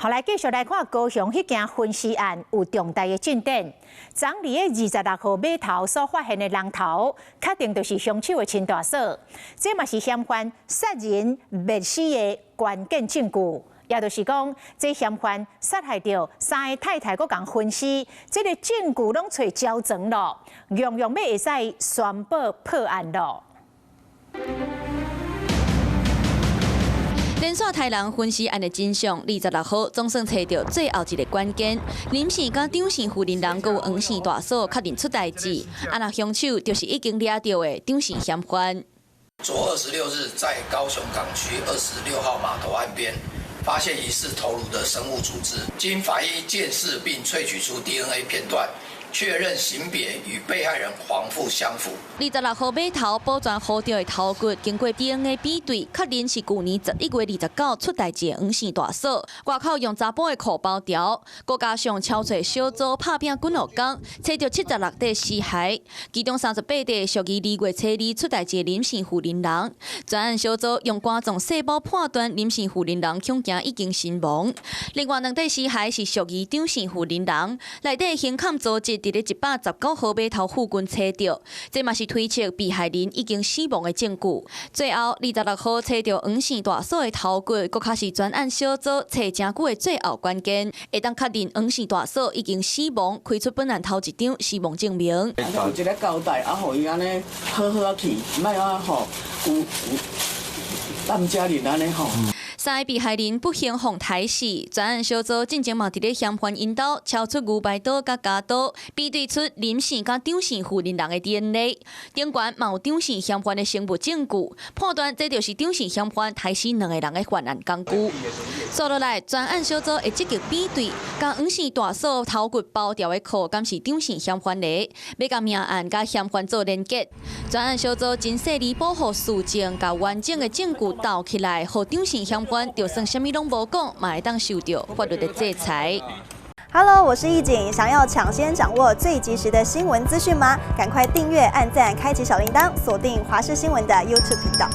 好，來繼續來看高雄彼件分屍案有重大的進展。昨昏26號碼頭所發現的人頭，確定就是兇手的親大嫂。這嘛是嫌犯殺人滅屍的關鍵證據。也就是講，這嫌犯殺害著三個太太，閣共分屍，這个證據攏揣齊全囉，樣樣欲會使宣布破案囉。連續刣人分屍案的真相，26號總算揣著最後一个關鍵。林姓佮張姓婦人人，閣有黃姓大嫂確認出代誌，啊若兇手就是已經掠著的張姓嫌犯。昨26日在高雄港區26號碼頭岸邊，發現疑似頭顱的生物組織，經法醫鑑識並萃取出 DNA 片段，確認型別與被害人黃父相符。26號碼頭保全予著的頭骨，經過 DNA 比對，確認是舊年11月29出代誌的黃姓大嫂。外口用查埔的褲包牢，閣加上搜揣小組拍拚幾落工，揣著76塊屍骸，其中38塊屬於2月初2出代誌的林姓婦人人。專案小組用肝臟細胞判斷林姓婦人人恐驚已經身亡。另外兩塊屍骸是屬於張姓婦人人，內底胸坎組織佇咧119號碼頭附近揣著，這嘛是推測被害人已經死亡的證據。最後，26號揣著黃姓大嫂的頭骨，閣較是專案小組揣誠久的最後關鍵，會當確認黃姓大嫂已經死亡，開出本案頭一張死亡證明。有一个交代，啊，予伊按呢好好仔去，莫啊吼有有擔責任按呢吼。三个被害人不幸予刣死，專案小組進前嘛佇咧嫌犯𪜶兜搜出牛排刀佮鉸刀，比對出林姓佮張姓婦人人的 DNA，頂懸嘛有張姓嫌犯的生物證據，判斷這就是張姓嫌犯刣死兩个人的犯案工具。紲落來，專案小組會積極比對，共黃姓大嫂頭骨包牢的褲，敢是張姓嫌犯的，欲共命案佮嫌犯做連結。專案小組真細膩保護事證，共完整的證據鬥起來，予張姓嫌犯就算啥物攏無講，嘛會當受著法律的制裁。 Hello，我是易景，想要搶先掌握最及時的新聞資訊嗎？趕快訂閱、按讚、開啟小鈴鐺，鎖定華視新聞的 YouTube 頻道。